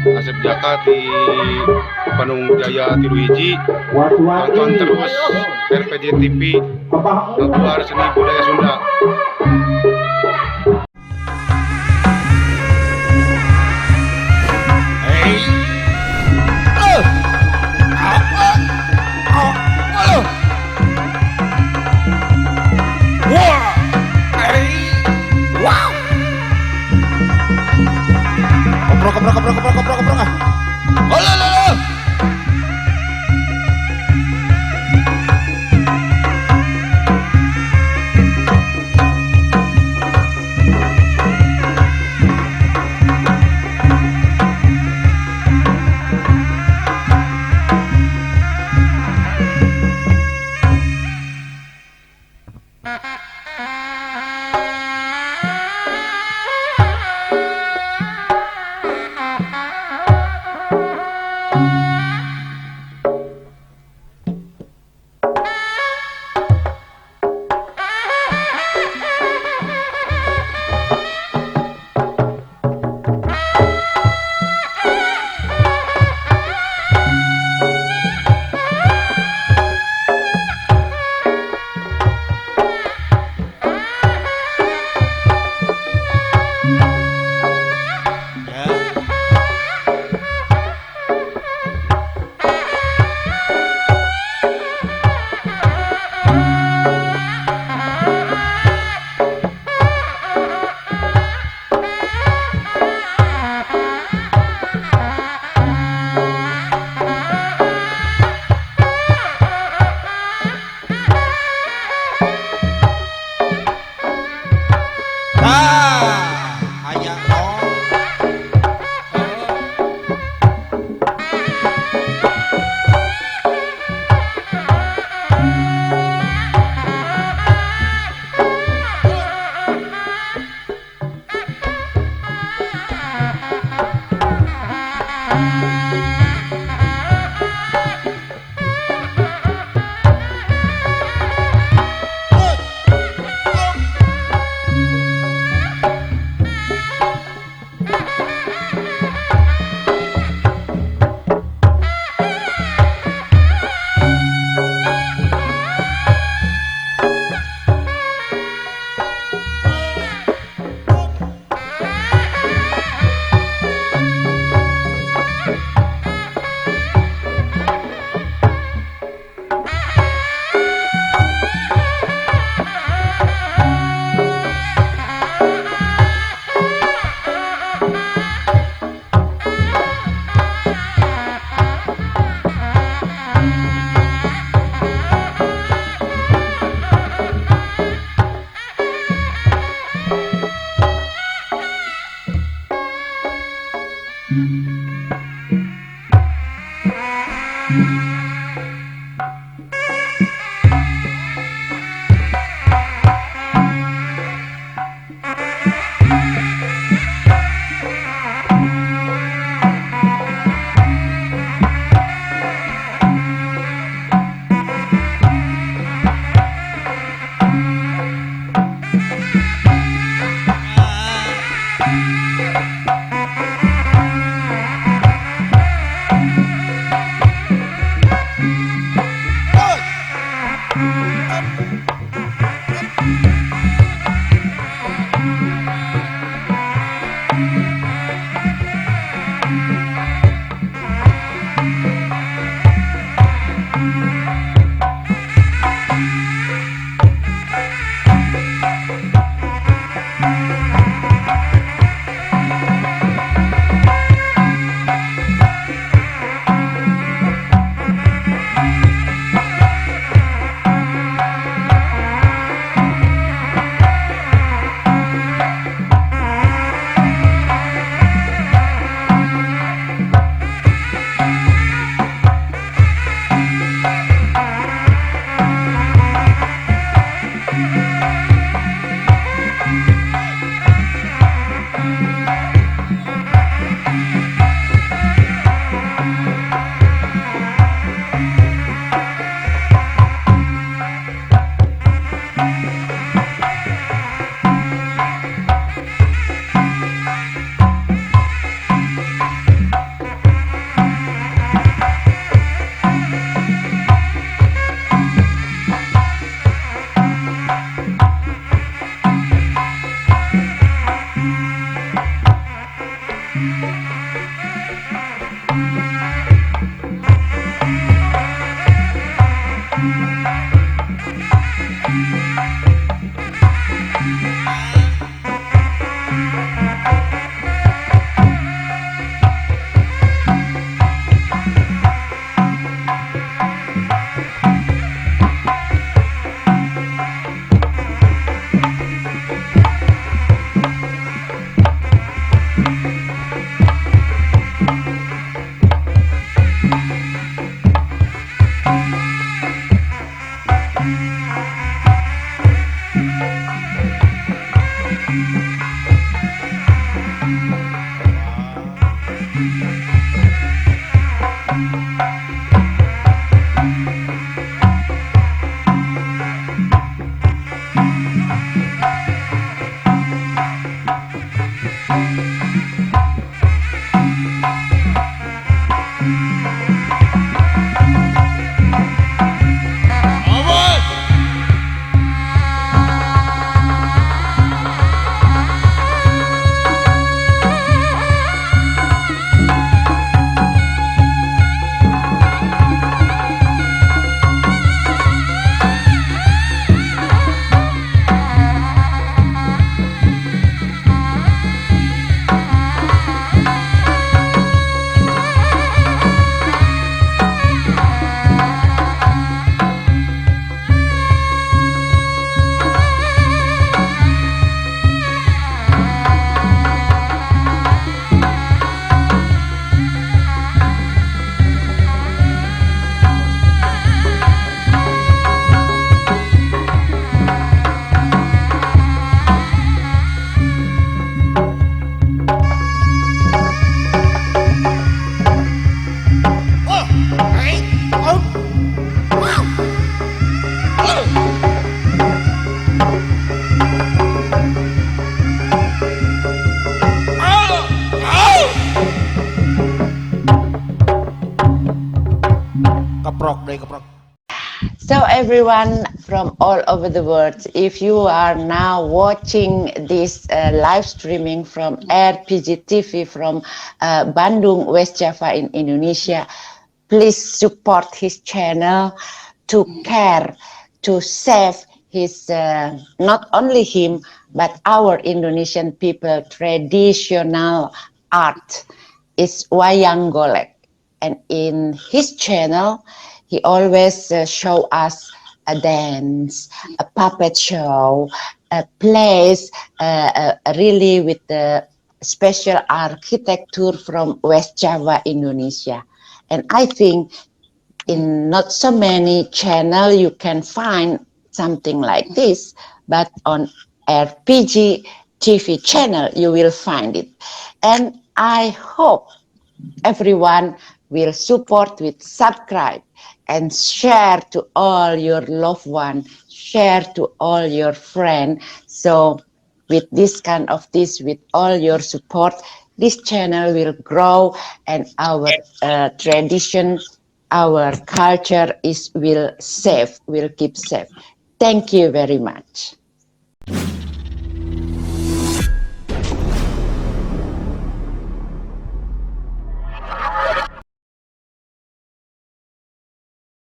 Asep Jaka di Bandung Jaya tilu hiji. Tonton terus RPJ TV, Notuar Seni Budaya Sunda. Koprok, koprok, koprok, koprok, koprok, koprok. Halo, halo, halo. Keprok deui, keprok. So everyone from all over the world, if you are now watching this live streaming from RPG TV from Bandung, West Java in Indonesia, please support his channel to care, to save his, not only him, but our Indonesian people traditional art is wayang golek. And in his channel, he always show us a dance, a puppet show, a place really with the special architecture from West Java, Indonesia. And I think in not so many channel you can find something like this, but on RPG TV channel you will find it. And I hope everyone will support with subscribe and share to all your loved one, share to all your friend. So with this kind of this, with all your support, this channel will grow and our tradition, our culture is will safe, will keep safe. Thank you very much.